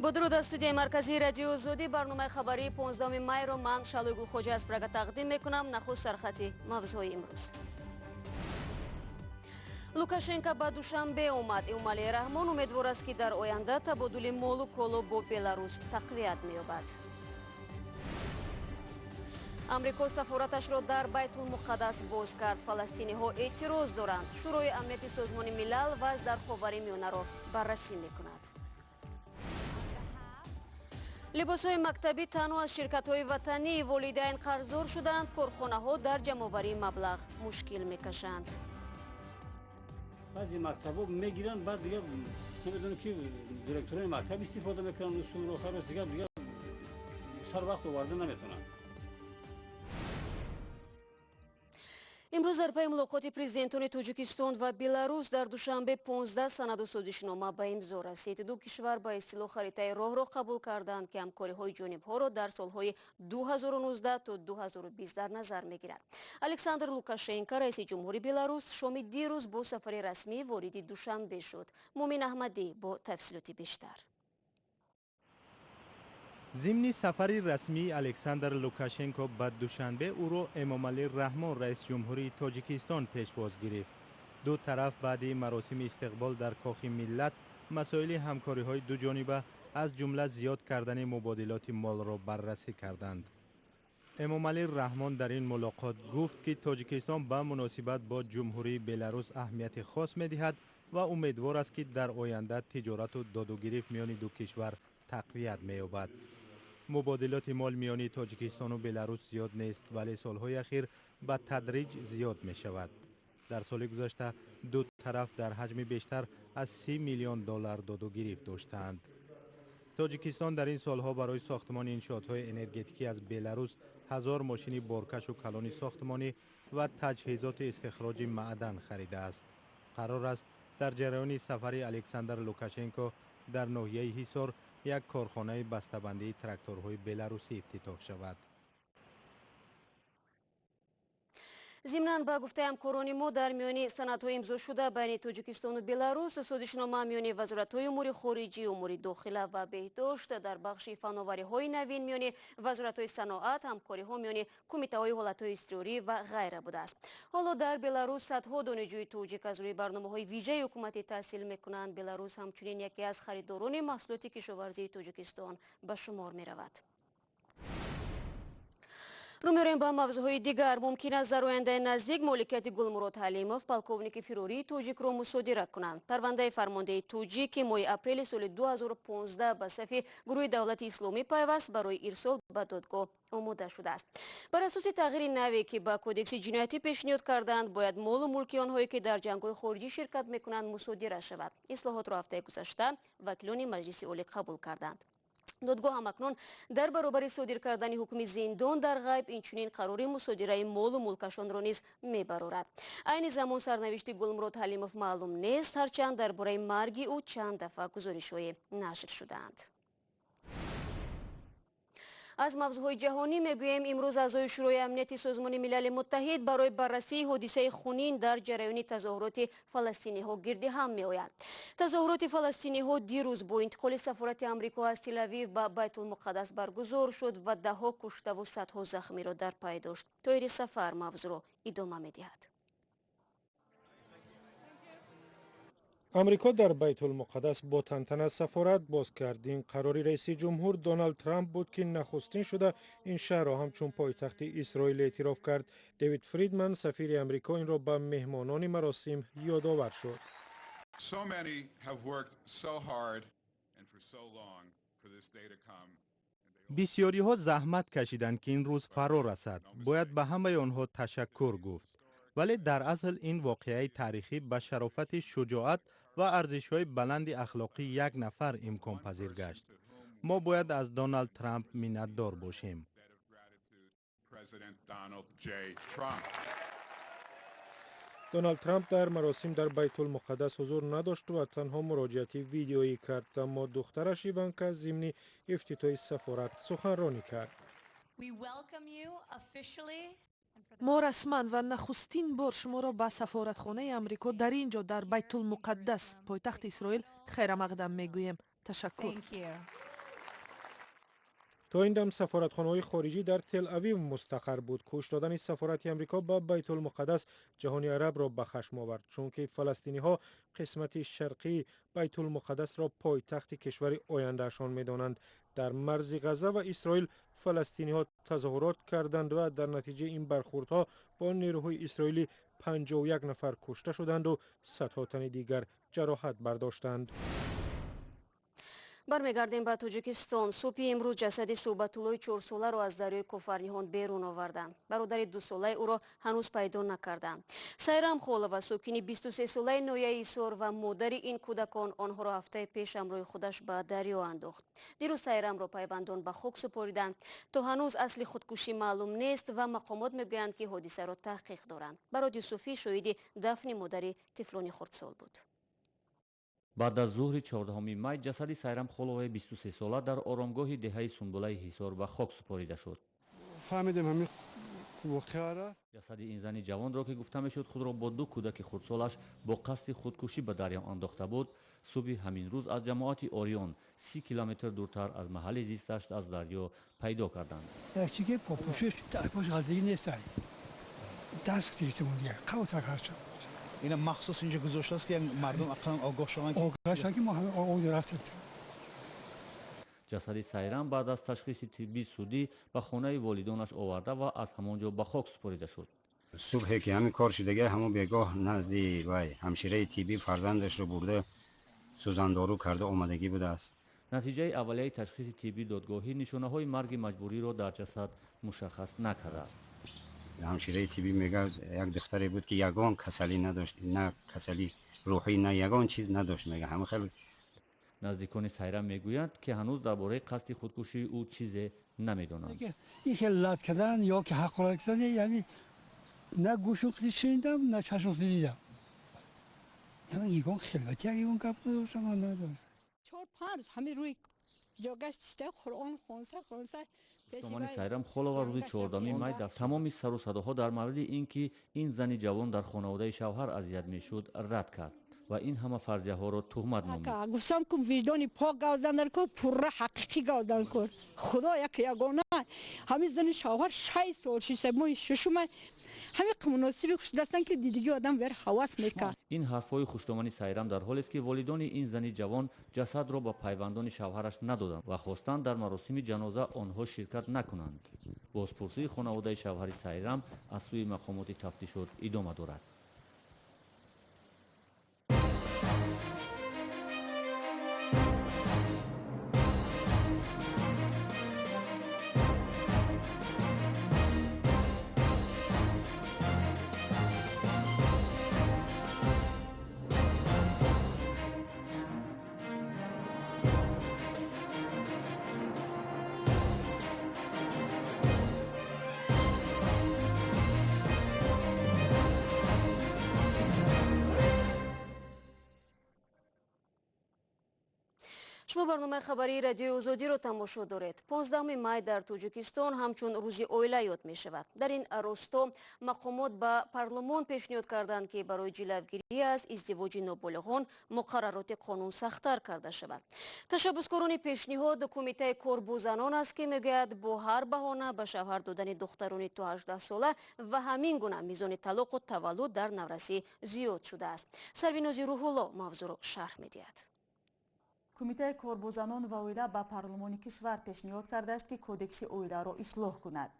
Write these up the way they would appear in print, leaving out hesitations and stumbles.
Бо дуруд аз студияи марказии Радиои Озодӣ, барномаи хабарии 15 майро ман, Шалои Гулхоҷа, аз Прага тақдим мекунам. Нахуст сархати мавзӯъҳои имрӯз. Лукашенко ба Душанбе омад. Эмомалӣ Раҳмон умедвор аст, ки дар оянда табодули молу коло бо Беларус тақвият меёбад. Амрико сафораташро дар Байтулмуқаддас боз кард. Фаластиниҳо эътироз доранд. Шӯрои амнияти Созмони Милал вазъ дар Ховари Миёнаро баррасӣ мекунад. Либосҳои мактабӣ танҳо аз ширкатҳои ватанӣ. Волидайн қарздор шуданд, корхонаҳо дар ҷамъоварии маблағ мушкил мекашанд. Баъзе мактабҳо мегиранд, баъд дигар намедонам, ки директорони мактаб истифода мекунанд усулро. Харос, дигар сар вақт оварда наметавонанд. Имрӯз дар пайи мулоқоти президентони Тоҷикистон ва Беларус дар Душанбе 15 санаду созишнома ба имзо расид. Ду кишвар ба истилоҳ харитаи роҳро қабул карданд, ки ҳамкориҳои ҷонибҳоро дар солҳои 2019 то 2020 дар назар мегирад. Александр Лукашенко, раиси ҷумҳури Беларус, шоми дирӯз бо сафари расмӣ вориди Душанбе шуд. Мумин Аҳмадӣ бо тафсилоти бештар. Зимни сафари расмии Александр Лукашенко ба Душанбе ӯро Эмомалӣ Раҳмон, раиси ҷумҳурии Тоҷикистон, пешвоз гирифт. Ду тараф баъди маросими истиқбол дар Кохи Миллат масоили ҳамкориҳои дуҷониба, аз ҷумла зиёд кардани мубодилоти молро баррасӣ карданд. Эмомалӣ Раҳмон дар ин мулоқот гуфт, ки Тоҷикистон ба муносибат бо Ҷумҳурии Беларус аҳамияти хос медиҳад ва умедвор аст, ки дар оянда тиҷорату додугирифт миёни ду кишвар тақвият меёбад. Мубодилоти мол миёни Тоҷикистону Беларус зиёд нест, вале солҳои ахир ба тадриҷ зиёд мешавад. Дар соли гузашта ду тараф дар ҳаҷми бештар аз 30 миллион доллар додугирифт доштаанд. Тоҷикистон дар ин солҳо барои сохтмони иншоотҳои энергетикӣ аз Беларус 1000 мошини боркашу калони сохтмонӣ ва таҷҳизоти истихроҷи маъдан харидааст. Қарор аст, дар ҷараёни сафари Александр Лукашенко дар ноҳияи Ҳисор як корхонаи бастабандии тракторҳои беларусӣ ифтитоҳ шавад. Зимнан, ба гуфтаи ҳамкорони мо, дар миёни санадҳои имзошуда байни Тоҷикистону Беларус созишнома миёни вазоратҳои умури хориҷӣ, умури дохила ва беҳдошт, дар бахши фановариҳои навин миёни вазоратҳои саноат, ҳамкориҳо миёни кумитаҳои ҳолатҳои изтирорӣ ва ғайра будааст. Ҳоло дар Беларус садҳо донишҷӯи тоҷик аз рӯи барномаҳои вижаи ҳукуматӣ таҳсил мекунанд. Беларус ҳамчунин яке аз харидорони маҳсулоти кишоварзии Тоҷикистон ба шумор меравад. Рӯ меорем ба мавзӯъҳои дигар. Мумкин аст, дар ояндаи наздик моликияти Гулмурод Ҳалимов, полковники фирории тоҷикро, мусодира кунанд. Парвандаи фармондеҳи тоҷик, ки моҳи апрели соли 2015 ба сафи гурӯҳи Давлати Исломӣ пайваст, барои ирсол ба додгоҳ омода шудааст. Бар асоси тағйири наве, ки ба Кодекси ҷиноятӣ пешниҳод карданд, бояд молу мулки онҳое, ки дар ҷангҳои хориҷӣ ширкат мекунанд, мусодира шавад. Ислоҳотро ҳафтаи гузашта вакилони Маҷлиси Олӣ қабул карданд. Додгоҳ ҳамакнун дар баробари содир кардани ҳукми зиндон дар ғайб инчунин қарори мусодираи молу мулкашонро низ мебарорад. Айни замон сарнавишти Гулмурод Ҳалимов маълум нест, ҳарчанд дар бораи марги ӯ чанд дафъа гузоришҳое нашр шудаанд. Аз мавзӯъҳои ҷаҳонӣ мегӯем. Имрӯз аъзои Шӯрои амнияти Созмони Милали Муттаҳид барои баррасии ҳодисаи хунин дар ҷараёни тазоҳуроти фаластиниҳо гирди ҳам меоянд. Тазоҳуроти фаластиниҳо дирӯз бо интиқоли сафорати Амрико аз Телавив ба Байтулмуқаддас баргузор шуд ва даҳҳо куштаву садҳо захмиро дар пай дошт. Тоири Сафар мавзӯъро идома медиҳад. Амрико дар Байтулмуқаддас бо тантана сафорат боз кард. Ин қарори раиси ҷумҳур Доналд Трамп буд, ки нахустин шуда ин шаҳрро ҳамчун пойтахти Исроил эътироф кард. Дэвид Фридман, сафири Амрико, инро ба меҳмонони маросим ёдовар шуд. So many have worked so hard and for so long for this day to come. Бисёриҳо заҳмат кашиданд, ки ин рӯз фаро расад. Бояд ба ҳамаи онҳо ташаккур гуфт, вале дар асл ин воқеаи таърихӣ ба шарофати шуҷоат ва арзишҳои баланди ахлоқӣ як нафар имконпазир гашт. Мо бояд аз Доналд Трамп миннатдор бошем. President Donald J. Trump. Доналд Трамп дар маросим дар Байтулмуқаддас ҳузур надошт ва танҳо муроҷиати видеоӣ кард, аммо духтараш Иванка зимни ифтитоҳи сафорат суханронӣ кард. Мо расман ва нахустин бор шуморо ба сафоратхонаи Амрико дар ин ҷо, дар Байтулмуқаддас, пойтахти Исроил, хайрамақдам мегӯем. Ташаккур. То ин дам сафоратхонаҳои хориҷӣ дар Тел-Авив мустақар буд. Кӯч додани сафорати Амрико ба Байтулмуқаддас ҷаҳони арабро ба хашм овард, чунки фаластиниҳо қисмати шарқии Байтулмуқаддасро пойтахти кишвари ояндаашон медонанд. Дар марзи Ғазза ва Исроил фаластиниҳо тазоҳурот карданд ва дар натиҷаи ин бархӯрдҳо бо нерӯҳои исроилӣ 51 нафар кушта шуданду садҳо тани дигар ҷароҳат бардоштанд. Бармегардем ба Тоҷикистон. Субҳи имрӯз ҷасади Суҳбатуллои чорсоларо аз дарёи Кофарниҳон берун оварданд. Бародари дусолаи ӯро ҳанӯз пайдо накарданд. Сайрам Холова, сокини 23-солаи ноҳияи Ҳисор ва модари ин кӯдакон, онҳоро ҳафтаи пеш ҳамроҳи худаш ба дарё андохт. Дирӯз Сайрамро пайвандон ба хок супориданд. То ҳанӯз асли худкушӣ маълум нест ва мақомот мегӯянд, ки ҳодисаро таҳқиқ доранд. Барод Юсуфӣ шоҳиди дафни модари тифлони хурдсол буд. Баъд аз зуҳри 14 май ҷасади Сайрам Холоваи 23-сола дар оромгоҳи деҳаи Сунбулаи Ҳисор ба хок супорида шуд. Фаҳмидем ҳамин воқеаро. Ҷасади ин зани ҷавонро, ки гуфта мешуд худро бо ду кӯдаки хурдсолаш бо қасди худкушӣ ба дарё андохта буд, субҳи ҳамин рӯз аз ҷамоати Орион 30 километр дуртар аз маҳалли зисташ аз дарё пайдо карданд. Якчи ки попӯшиш пош ғалтигӣ нестай. Даст гирифтем дигар, қавтак ҳарчо. Ина махсус инҷо гузоштааст, ки мардум ақаллан огоҳ шаванд. Огоҳ шаванд, ки мо ҳама об рафтем. Ҷасади Сайрам баъд аз ташхиси тиббии судӣ ба хонаи волидонаш оварда ва аз ҳамон ҷо ба хок супорида шуд. Субҳе ки ҳамин кор шудага, ҳамон бегоҳ назди вай ҳамшираи тиббӣ фарзандашро бурда сӯзандору карда омадагӣ будааст. Натиҷаи аввалияи ташхиси тиббии додгоҳӣ нишонаҳои марги маҷбуриро дар ҷасад мушаххас накардааст. Ҳамшираи тиббӣ мегӯяд, як духтаре буд, ки ягон касалӣ надошт, на касалӣ рӯҳӣ, на ягон чиз надошт, мега ҳама хел. Наздикони Сайрам мегӯянд, ки ҳанӯз дар бораи қасди худкушии ӯ чизе намедонанд. Ин хел лат кардан ё ки ҳақорат кардан, яъне на гӯшум қизи шунидам, на чашмам қизи дидам. Яъне ягон хилвати ягон гап надоштам, ман надоштам. 4-5 рӯз ҳамин рӯи ҷогаш чита Қуръон хонса хонса. Домани Сайрам Холова рӯзи 14 май дар тамоми сару садоҳо дар мавриди ин ки ин зани ҷавон дар хонаводаи шавҳар азият мешуд рад кард ва ин ҳама фарзияҳоро туҳмат номид. Гуфтам, ку виҷдони пок гавзан дар кор, пурра ҳақиқӣ гавзан кор. Худо як ягона. Ҳамин зани шавҳар 6 сол шиста моҳи шашума ҳамин муносиби хушдастан, ки дидигӣ одам вер ҳавас мекард. Ин ҳарфҳои хушдомани Сайрам дар ҳолест, ки волидони ин зани ҷавон ҷасадро ба пайвандони шавҳараш надоданд ва хостанд дар маросими ҷаноза онҳо ширкат накунанд. Бозпурсии хонаводаи шавҳари Сайрам аз сӯи мақомоти тафтишот идома дорад. Шумо барномаи хабарии радиои Озодиро тамошо доред. 15 май дар Тоҷикистон ҳамчун рӯзи оила ёд мешавад. Дар ин росто мақомот ба парлумон пешниҳод карданд, ки барои ҷилавгирӣ аз издивоҷи ноболиғон муқаррароти қонун сахттар карда шавад. Ташаббускорони пешниҳод кумитаи кор бо занон аст, ки мегӯяд бо ҳар баҳона ба шавҳар додани духтарони то 18 сола ва ҳамин гуна мизони талоқу таваллуд дар наврасӣ зиёд шудааст. Сарвинози Рӯҳулло мавзӯъро шарҳ медиҳад. Кумитаи кор бо занон ва оила ба парлумони кишвар пешниҳод кардааст, ки кодекси оиларо ислоҳ кунад,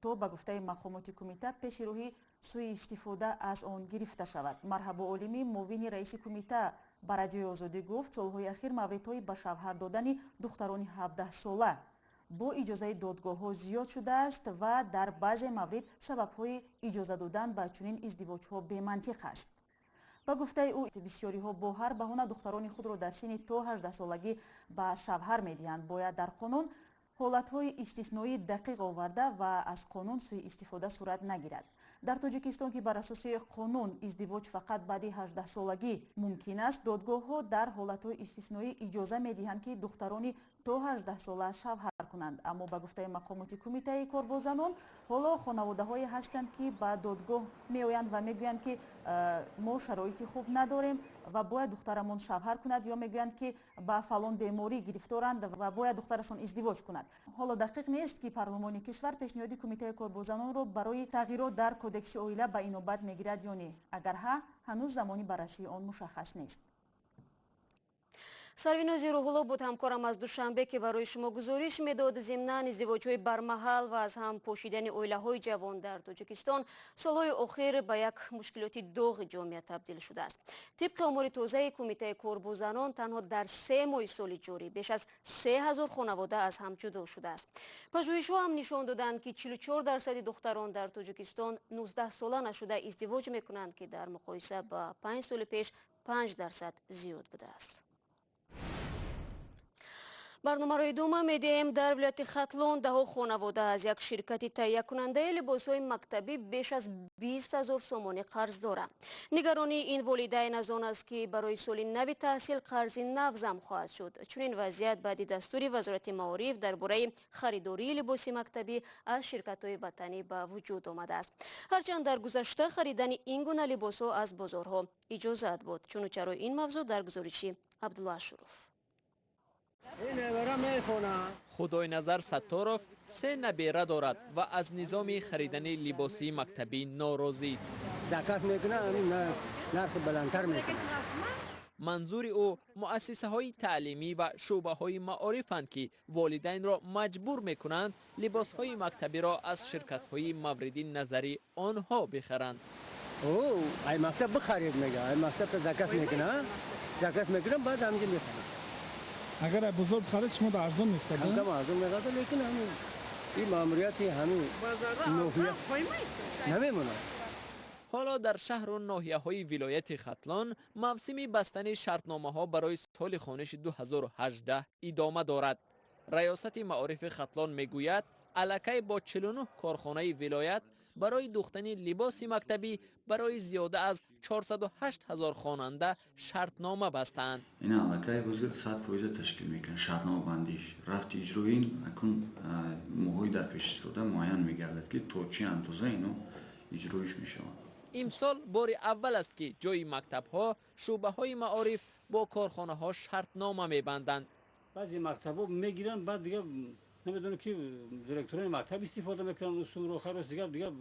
то ба гуфтаи мақомоти кумита пеши роҳи сӯиистифода аз он гирифта шавад. Марҳабо Олимӣ, муовини раиси кумита, ба радиои Озодӣ гуфт, солҳои ахир мавридҳои ба шавҳар додани духтарони 17-сола бо иҷозаи додгоҳҳо зиёд шудааст ва дар баъзе маврид сабабҳои иҷоза додан ба чунин издивоҷҳо бемантиқ аст. Ба гуфтаи ӯ, бисёриҳо бо ҳар баҳона духтарони худро дар синни то 18-солагӣ ба шавҳар медиҳанд. Бояд дар қонун ҳолатҳои истисноӣ дақиқ оварда ва аз қонун сӯиистифода сурат нагирад. Дар Тоҷикистон, ки бар асоси қонун издивоҷ фақат баъди 18-солагӣ мумкин аст, додгоҳҳо дар ҳолатҳои истисноӣ иҷоза медиҳанд, ки духтарони то 18 сола шавҳар кунанд. Аммо ба гуфтаи мақомоти кумитаи кор бо занон, ҳоло хонаводаҳое ҳастанд, ки ба додгоҳ меоянд ва мегӯянд, ки мо шароити хуб надорем ва бояд духтарамон шавҳар кунад, ё мегӯянд, ки ба фалон беморӣ гирифторанд ва бояд духтарашон издивоҷ кунад. Ҳоло дақиқ нест, ки парлумони кишвар пешниҳоди кумитаи кор бо занонро барои тағйирот дар кодекси оила ба инобат мегирад ё не. Агар ҳа, ҳанӯз замони баррасии он мушаххас нест. Сарвинози Рӯҳулло буд ҳамкорам аз Душанбе, ки барои шумо гузориш медод. Зимнан, издивоҷҳои бармаҳал ва аз ҳам пошидани оилаҳои ҷавон дар Тоҷикистон солҳои охир ба як мушкилоти доғи ҷомеа табдил шудааст. Тибқи омори тозаи кумитаи кор бо занон, танҳо дар 3 моҳи соли ҷорӣ беш аз 3000 хонавода аз ҳам ҷудо шудааст. Пажӯҳишҳо ҳам нишон доданд, ки 44% духтарон дар Тоҷикистон 19 сола нашуда издивоҷ мекунанд, ки дар муқоиса ба 5 соли пеш 5% зиёд будааст. Барномаро идома медиҳем. Дар вилояти Хатлон даҳо хонавода аз як ширкати таҳиякунандаи либосҳои мактабӣ беш аз 20 000 сомонӣ қарз доранд. Нигаронии ин волидайн аз он аст, ки барои соли нави таҳсил қарзи нав зам хоҳад шуд. Чунин вазъият баъди дастури Вазорати маориф дар бораи харидории либоси мактабӣ аз ширкатҳои ватанӣ ба вуҷуд омадааст. Ҳарчанд дар гузашта харидани ин гуна либосҳо аз бозорҳо иҷозат буд. Чуну чаро ин мавзӯъ дар гузориши Абдулло Ашуров. Худойназар Сатторов 3 набера дорад ва аз низоми харидани либоси мактабӣ норозист. Заказ мекунад, нарх баландтар мекунад. Манзури ӯ муассисаҳои таълимӣ ва шӯъбаҳои маорифанд, ки волидайнро маҷбур мекунанд либосҳои мактабиро аз ширкатҳои мавриди назари онҳо бихаранд. Ай мактаб бихаред, мега, ай мактаб заказ мекунад, заказ мекунад, баъд ҳамҷа мехарад. Агар ай бозор бихаред, шумо да арзон мефтад? Кам арзон меғазад, лекин ҳамин ин маъмурияти ҳамин ноҳия намемонад. Ҳоло дар шаҳру ноҳияҳои вилояти Хатлон мавсими бастани шартномаҳо барои соли хониши 2018 идома дорад. Раёсати маорифи Хатлон мегӯяд, аллакай бо 49 корхонаи вилоят барои духтани либоси мактабӣ барои зиёда аз 408 000 хонанда шартнома бастаанд. Ина аллакай ҳозир 100% ташкил мекунад шартномабандиш. Рафти иҷрои ин акнун моҳҳои дар пеш истода муайян мегардад, ки то чӣ андоза ино иҷроиш мешаванд. Имсол бори аввал аст, ки ҷои мактабҳо шӯъбаҳои маориф бо корхонаҳо шартнома мебанданд. Баъзе мактабҳо мегиранд, баъд дигар намедонам, ки директорони мактаб истифода мекунанд усулро, хайр, дигар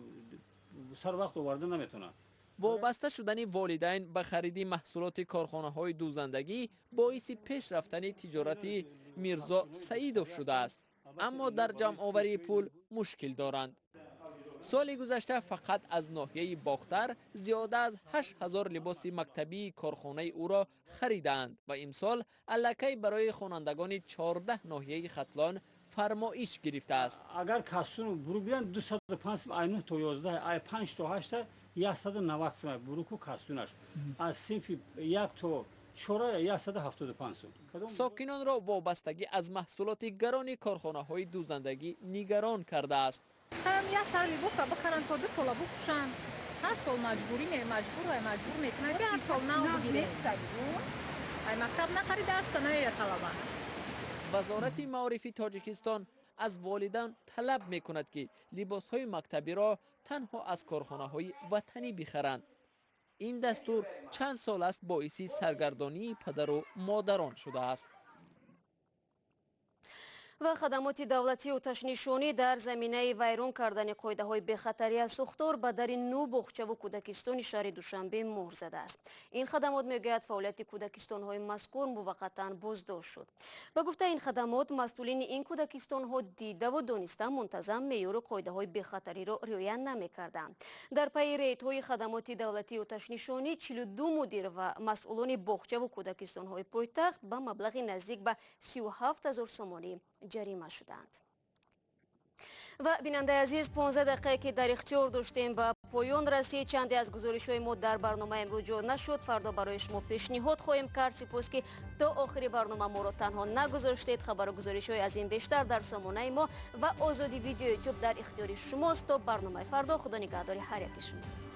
сар вақт оварда наметавонанд. Вобаста шудани волидайн ба хариди маҳсулоти корхонаҳои дӯзандагӣ боиси пеш рафтани тиҷорати Мирзо Саидов шудааст, аммо дар ҷамъоварии пул мушкил доранд. Соли гузашта фақат аз ноҳияи Бохтар зиёда аз 8000 либоси мактабии корхонаи ӯро харидаанд ва имсол аллакай барои хонандагони 14 ноҳияи Хатлон фармоиш гирифтааст. Агар кастюму бурук биранд, 205 сум, ай 9 то 11, ай 5 то 8 190 сум буруку кастюмаш. Аз синфи 1 то 4 175 сум. Сокинонро вобастагӣ аз маҳсулоти гарони корхонаҳои дӯзандагӣ нигарон кардааст. Ҳам як сар либоса бихаранд, то 2 сола бипӯшанд. Ҳар сол маҷбурӣ маҷбур мекунанд, ки ҳар сол нав бигирем. Ай мактаб нахари, дарса наояд талаба. Вазорати маорифи Тоҷикистон аз волидайн талаб мекунад, ки либосҳои мактабиро танҳо аз корхонаҳои ватанӣ бихаранд. Ин дастур чанд сол аст боиси саргардонии падару модарон шудааст. Ва хадамоти давлатии оташнишонӣ дар заминаи вайрон кардани қоидаҳои бехатарӣ аз сӯхтор ба дари 9 боғчаву кӯдакистони шаҳри Душанбе мӯҳр задааст. Ин хадамот мегӯяд, фаъолияти кӯдакистонҳои мазкур муваққатан боздошт шуд. Ба гуфтаи ин хадамот, масъулини ин кӯдакистонҳо дидаву дониста мунтазам меъёру қоидаҳои бехатариро риоя намекарданд. Дар пайи рейдҳои хадамоти давлатии оташнишонӣ 42 мудир ва масъулони боғчаву кӯдакистонҳои пойтахт ба маблағи наздик ба 37 000 сомонӣ ҷарима шуданд. Ва бинандаи азиз, 15 дақиқае ки дар ихтиёр доштем ба поён расид. Чанде аз гузоришҳои мо дар барномаи имрӯз ҷо нашуд. Фардо барои шумо пешниҳод хоҳем кард. Сипос, ки то охири барнома моро танҳо нагузоштед. Хабару гузоришҳои аз ин бештар дар сомонаи мо ва Озоди Видео Ютуб дар ихтиёри шумост. То барномаи фардо, худо нигаҳдори ҳар яки шумо.